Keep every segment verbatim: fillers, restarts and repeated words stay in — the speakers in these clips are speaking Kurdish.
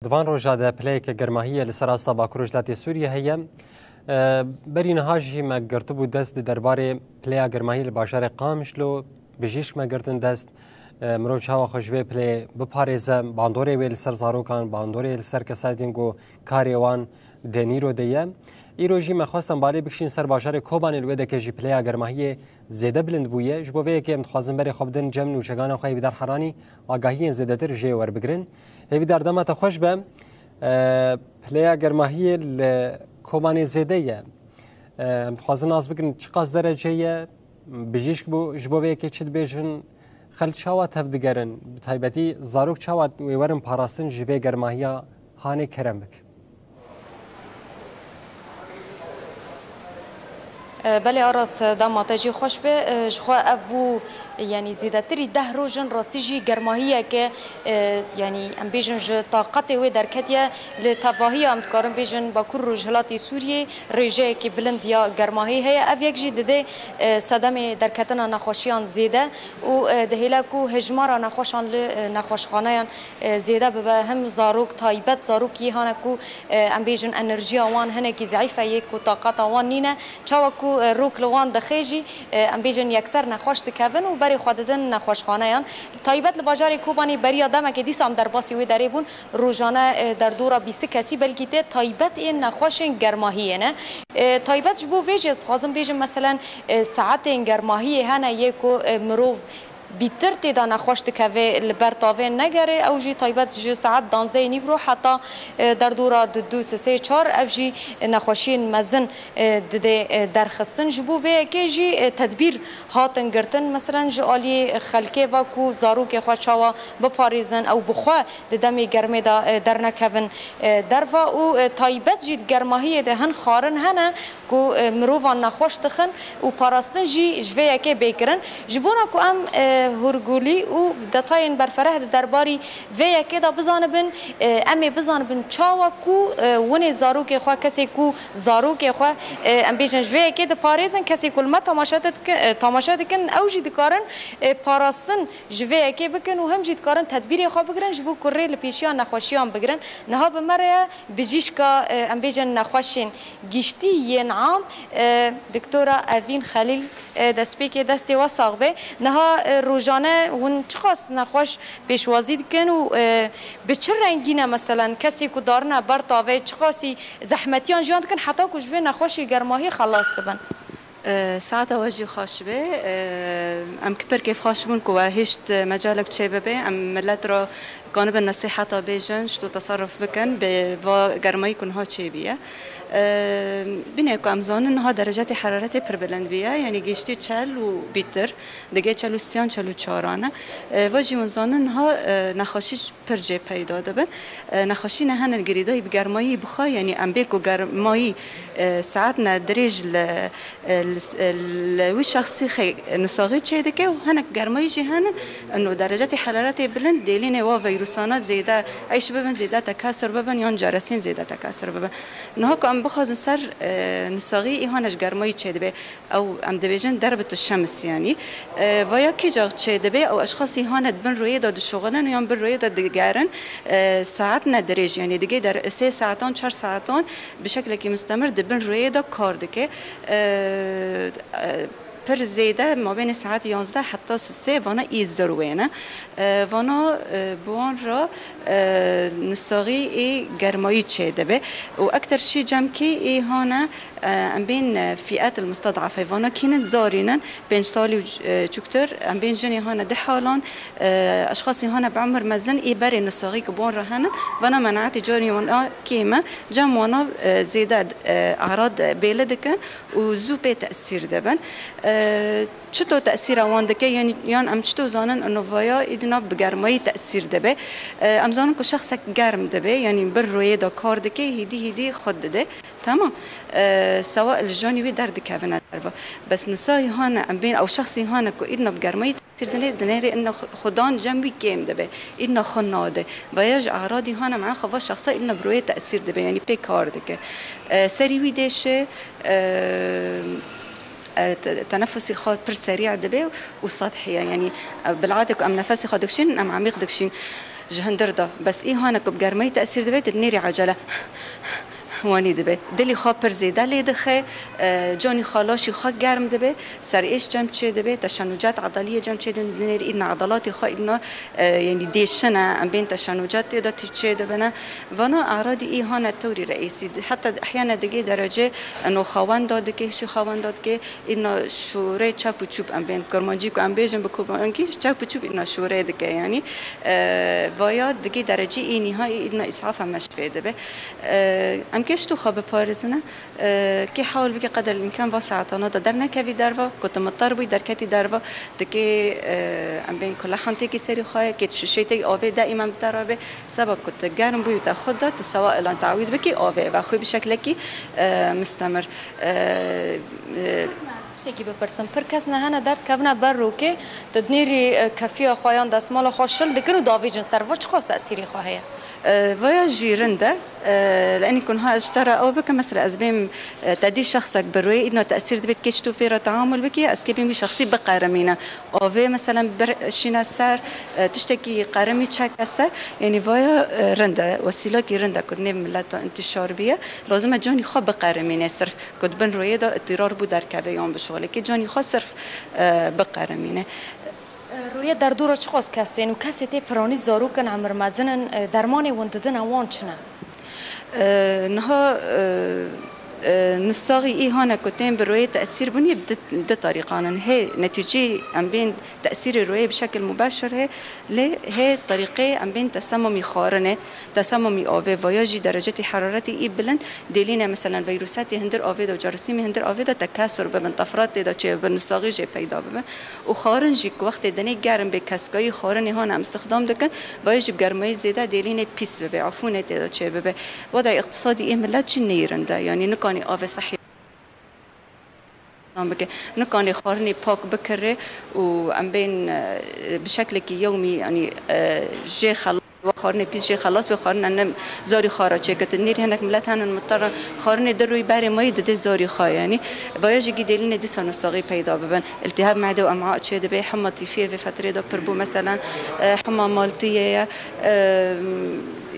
Van roja de pileyeke germahiyê li ser asta Bakur û Rojhilatê Sûriyê heye. E, berî niha jî me girtibû dest di derbarê pileya germahiyê li bajarê Qamişlo, bijîşk me girtin dest. E, mirov çawa xwe ji vê pileyê biparêze, bandorê wê li ser zarokan, bandorê li ser kesayetên ku karê wan di nîro de ye. Îro jî me xwest em balê bikişîn ser bajarê Kobanê, li wê deke jî pileya germahiyê zêde bilind bûye. Ji bo vê yekê em dixwazin berê xwe bidin cem nûçegana xwe Hêvîdar Heranî, agahiyên zêdetir jê werbigirin. Hêvîdar, dema te xweş be. E, pileya germahiyê li Kobanê zêde ye. E, em dixwazin nas bikin çiqas derece ye, bijîşk bû, ji bo vê yekê çi dibêjin, xelk çawa tev digerin, bi taybetî zarok çawa wê werin parastin ji vê germahiya hanê kerem bik. E, belê Aras, dema te jî xweş be. E, ji xwe ev bû, yanî zêdetirî deh roj in rastî jî germahiyeke, e, yanî em bêjin ji taqetê wê derketiye. Li tevahiya em dikarin bêjin Bakur Rojhilatê Sûriyê rêjeyekî bilind ya germahî heye. Ev yek jî dide, e, sedemê derketina nexweşiyan zêde û, e, dihêle ku hejmara nexweşan li, e, nexweşxaneyan, e, zêde bibe. Him zarok, taybet zarokî hane ku, e, em bêjin enerjiya wan hinekî zeîf e, yê ku taqeta wan nîne. Çawa ku, e, rok li wan dixe jî, e, em bêjin yekser nexweş dikevin û berê xwe didin nexweşxaneyan. Taybet li bajarê Kobanê beriya demekê dîsa em derbasî wê derê bûn. Rojane, e, derdora bîst kesî belkî tê taybet ên nexweşên germahiyê ne. E, taybet ji bo vê jî ez dixwazim bêjim, meselen, e, saetên germahiyê hene yê ku, e, mirov bîtir tê de nexweş dikeve li ber tavê negere, ew jî taybet ji saet danzdehê nîvro heta, e, derdora du, du, sê, sê, çar, ev jî nexweşiyên mezin, e, dide, e, derxistin. Ji bo vê yekê jî, e, tedbîr hatin girtin. Meselen ji aliyê xelkê ve ku zarokê xwe çawa biparêzin, ew bi xwe di demê germê de, e, dernekevin, e, derve û, e, taybet jî di germahiyê de hin xwarin hene ku, e, mirovan nexweş dixin û parastin jî ji vê yekê bê kirin. Ji bona ku em, e, hûrgulî û detayên berfereh di derbarî vê yekê de bizanibin, e, em ê bizanibin çawa ku, e, winê zarokê xwe, kesê ku zarokê xwe, e, em bêjin ji vê yekê diparêzin, kesê ku li me tamaşe dike-, e, tamaşe dikin, ew jî dikarin, e, parastin ji vê yekê bikin û him jî dikarin tedbîrê xwe bigirin, ji bo ku rê li pêşiya nexweşiyan bigirin. Niha bi me re ye bijîşka, e, em bêjin nexweşên giştî yên am, e, Doktora Evîn Xelîl, e, destpêkê destê we sax be. Niha, e, rojane hûn çiqas nexweş pêşwazî dikin û, e, bi çi rengî ne, meselen, kesê ku darine ber tavê çiqasî zehmetiyan jiyan dikin heta ku ji vê nexweşê germahî xelas dibin? E, saeta we jî xweş be. E, em kî pir kêfxweş bûn ku we hişt mecalek çêbibe. Em millet re kanibin nesîheta bêjin, ji to tesarruf bikin, bi va germayî ku niha çêbûye. E, bîne ku em zanin niha derecetê heraretê pir bilind bûye, yanî gihiştî çel û bîtir, digê çel û sêyan, çel û çaran e. E, va jî hûn zanin niha, e, nexweşî pir jê peyda dibin. E, nexweşî ne hene girêdayî bi germayî bixwe, yanî em bê ku germayî, e, saet ne dirêj li, e, li, e, li wî şexsî xê nisaxî çêdike û hinek germayî jî hene, ino derecetê heraretê bilind dêlînê wa vîrusana zêde eyş bibin, zêde tekesir bibin yan ceresîm zêde tekesir bibin. Niha ku em bixwazin ser, e, nisaxî, î hane ji germayî çêdibe. Ew em dibêjin derb tu şems, yanî, e, vaya kî cax çêdibe, ew eşxasî hane di bin rûyê de dişuxulin yan bin rûyê de digerin, e, saet ne dirêj, yanî digê der sê saetan, çar saetan bi şeklekî mistemir di bin rûyê de kar dike. E, e, pir zêde mabênê saet yanzdeh heta sisê vana î zirwê ne. E, vana, e, bi wan re, e, nisaxî ê germayî çêdibe û ekter şî cem kî ê hane, e, em bên, e, fîet el musted'afe, vana kînin zarînin, pênc salî û, e, çûktir, em bên jinê hane di halan, e, eşxasî hane bi umir mezin ê berê nisaxî ku bi wan re henin, vana menaetê carî wana kêm e, cem wana, e, zêde, e, erad bêle dikin û zû pê tesîr dibin. E, Çito tesîra wan dike, yan, yan em çito zanin, ino vaya îdina bi germayî tesîr dibe. E, em zanin ku şexsek germ dibe, yanî bir rûyê de kar dike, hîdî hîdî xwe dide. Tamam. E, sewa li janî wî derdikevine derve. Bes nisayî hane, em bên ew şexsî hane ku îdina bi germayî tesîr dine, dinêrê îdina xwe-, xudan cem wî kêm dibe. Îdina xwe nade. Vaya ji aradî hane, mena xwe va şexsa îdina bi rûyê tesîr dibe, yanî pê kar dike. E, serî wî dêşe, e, e, te-, tenefusî xwe pir serî dibe û sethî ye. Yanî, e, bi lewatê ku em nefesê xwe dikişînin, em emîq dikişîn. Ji hundir de, bes î hane ku bi germayî tesîr dibe, tu dinêrî ecele wanî dibe. Dilî xwe pir zêde lê dixe, e, canî xwe, laşî xwe germ dibe, serêş cem çê dibe, teşenûcet, edaliyê cem çê dibe, dinêrî îdna edalatê xwe îdna, e, yanî dêşine, em bên teşenûcet tê de tê çê dibine. Vana eradî î hane tewrî reîsî. Heta ehyane digê derece, e, no xawenda dike, hişî xawenda dike, Îna şûrê çep û çûp em bên kurmancî ku em bêjin bi kurmancî çep û çûp îna şûrê dike yanî. E, vaya digê derecî ê nîha î îna îsaf em meşfê dibe. E, em kê ştû xwe biparêzine, e, kê hewl bike qeder îmkan va saetana de dernekevî derva, ku tu mitar bûyî derketî derva, dikê, e, em bên ku lehan têkî serî xwe ye, kê tu şişê te yî avê de îmen bi te re bê, seba ku tu germ bûyî te xwe de, tu sewa ilan tawîd bikî avê ve xwe bi şeklekî, e, mistemir. E, e, Kes ne, ez tiştekî bipirsim. Pir kes ne hene derdkevine ber rokê, di dinêrî, e, kefiya xwe yan desmala xwe şil dikin û davêjin ser va çiqas tesîrê xwe heye? E, vaya jî rind e. E, li enî ku niha ez ji te re ew bikim, mesela ez bêm, e, te dî şexsek bi rûyê îdna tesîr dibêt kê ji tu pê re teamul bikî, ez kê bêm wî şexsî biqerimîne. Avê mesela bir şîne ser, e, tiştekî qerimî çeke ser, yanî vaya, e, rind e, wesîlakî rind e ku nêv mileta intişar biye. Lazim e canî xwe biqerimîne sirf. Ku di bin rûyê de îtîrar bû derkeve yan bişuxulekê, canî xwe sirf, e, biqerimîne. Rûyê derdora çiqas kes tên û kesê tê piranî zarok in, emir mezin in, e, dermanê wan didin e, wan çi ne? E, niha, e, e, nisaxî î hane ku tên bi rûyê tesîr bûnî bi di, di tarîqan in. Hê netîcî em bên tesîrê rûyê bi şekil mubeşir hê, lê hê tarîqê em bên tesemumî xwarinê, tesemumî avê, vaya jî derecetî heraretî î bilind, dêlîne, meselen, veyrusetê hundir avê de û carasîmê hundir avê de tekesur bibin, tefrat tê de çêbibin, nisaxî jê peyda bibin. Û xwarin jî ku wextê denê germ bê, keskayî xwarinê hane em îstixdam dikin, vaya jî bi germayî zêde dêlînê pîs bibe, efûnê tê de çêbibe. Wedayê îqtisadî ê milet jî neyê rind e, yanî nikanî avê sehî bike, nikanê xwarinê pak bikire û em bên, e, bi şeklekî yewmî, yanî, e, jê xelas, wa xwarinê pîs jê xelas be, xwarina ne zarî xwe re çêke. Tu nêrî hinek milet henin, mitara xwarinê di rûyî berê mayî didê zarî xwe, yanî vaya jî gî dêlînê dîsa nisaxî peyda bibin. Îltîhab mehde û em'a çêdibe, hema tîfiyê vê fetrê de pir bû, meselen, e, hema maltiyê ye, e,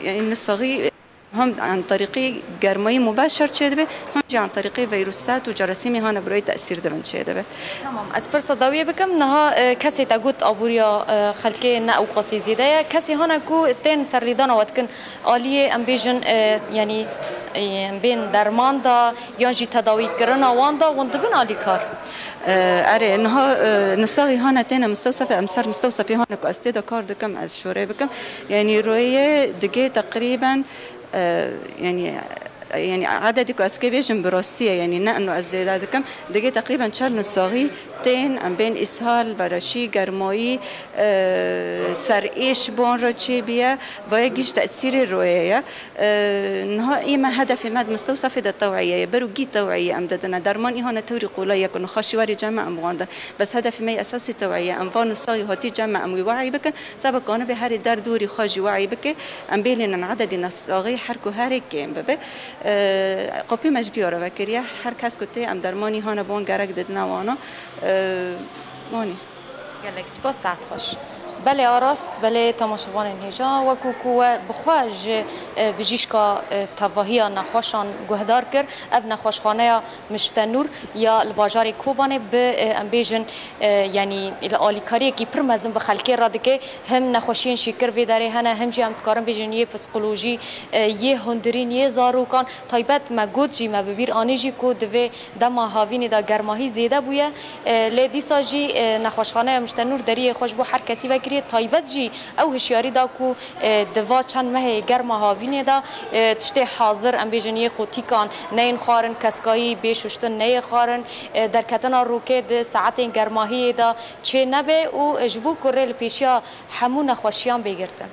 yanî nisaxî. Hem an terîqî germayî mubeşer çêdibe, hem jî an terîqî veyruset û cerasîmê hane birayî tesîr dibin çêdibe. Tamam, ez pirsa dawiyê bikim. Niha, e, kesê te got aboriya, e, xelkê ne ew qasî zêde ye. Kesê hane ku tên serlêdana we dikin aliyê, em bêjin, e, yanî, e, em bên derman da yan jî tedawîkirina wan da, wan dibin alîkar? E, erê, niha, e, nisaxî hane têne mistewsefê, em ser mistewsefê hane ku ez tê de kar dikim, ez şûrê bikim. Yanî rûyê digê teqrîben E, yanî, yanî ededî ku ez kê bêjim bi rastî ye, yanî ne ino ez zêde dikim. Digê teqrîben çar nisaxî tên, em bên îshal, vereşî, germayî, e, serêş bi wan re çêbiye, vaya gî ji tesîrê rûyê ye. E, niha î me hedefê me di mistewsefê de tewîye ye. Ber û gî tewîye em didine. Derman î hane tewrî qolay ye ku nixweşî werê cem me em wan din. Bes hedefê me yê esasî tewîye ye. Em van nisaxî hatî cem me em wî we'î bikin. Seba kanibe herê derdorî xwe jî we'î bike, em bêlînin ededî nisaxî her ku herê kêm bibe. E, qopî me ji giya re vekiriye. Her kes ku tê em dermanî hane bon gerek didine wana. E, wanî. Gelek spas, saet xweş. Belê Aras, belê temaşevanên hêja, wekû ku we bi xwe ji, e, bijîşka, e, tevahiya nexweşan guhdar kir, ev nexweşxaneya Miştenûr ya li bajarê Kobanê bi, e, em bêjin, e, yanî li alîkariyekî pir mezin bi xelkê re dike. Him nexweşiyên şîkir vê derê hene, him jî em dikarin bêjin yê psîkolojî, e, yê hundirîn, yê zarokan. Taybet me got jî, me bi bîr anî jî ku di vê dema havînê de germahî zêde bûye. E, lê dîsa jî, e, nexweşxaneya Miştenûr deriyê xwe ji bo her kesî vekiriye. Taybet jî ew hişyarî da ku e, di va çend mehê germa havînê de, e, tiştê hazir, em bêjin, yê qotîkan neyên xwarin, keskayî bê şuştin neyê xwarin, e, derketina rûkê di saetên germahiyê de çê nebe û, e, ji bo ku rê li pêşiya hemû nexweşiyan bê girtin.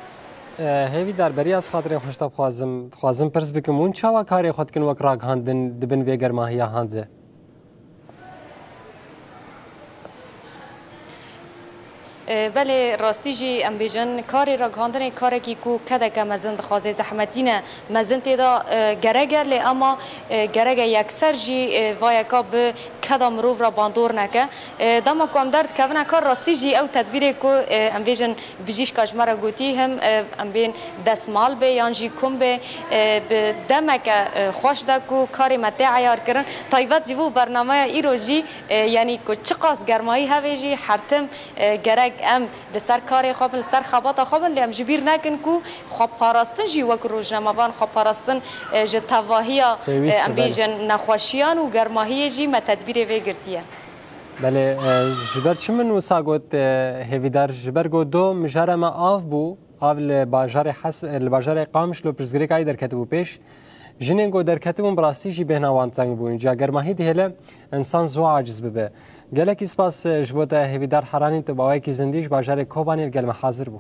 E, hêvîdar, berî ez xatirê xwe ji te bixwazim, dixwazim pirs bikim, hûn çawa karê xwe dikin wek ragihandin di bin vê germahiya han de? E, belê, rastî jî em bêjin, karê ragihandinê karekî ku kedeke mezin dixwaze, zehmetî ne, mezin tê de, e, gerek e, lê ema, e, gerek e yekser jî, e, vayeka bi keda mirov re bandor neke. E, dema ku em derdikevine kar, rastî jî ew tedbîrê ku, e, em bêjin bijîşka ji me re gotî, him, e, em bên destmal bê yan jî kum bê, e, bi demeke, e, xweş de ku karê me tê eyar kirin. Taybet ji bo bernameya îro jî, e, yanî ku çiqas germayî hevê jî, her tim, e, gerek em li ser karê xwe bin, li ser xebata xwe bin, lê em ji bîr nekin ku xweparastin jî wek rojnamevan, xweparastin, e, ji tevahiya, e, Pêwîst e, em belê. bêjin nexweşiyan û germahiyê jî me tedbîrê vê girtiye. Belê, e, ji ber çi min wisa got, e, Hêvîdar, ji ber got do mijara me av bû, av li bajarê Hes-, li bajarê Qamişlo pirsgirêk ayî derketibû pêş. Jinên ku derketibûn bi rastî jî bêhna wan teng bûn. Ca germahî dihêle însan zû aciz bibe. Gelekî spas, e, ji bo te Hêvîdar Heranî, tu bi awayekî zindî ji bajarê Kobanê li gel me hazir bû.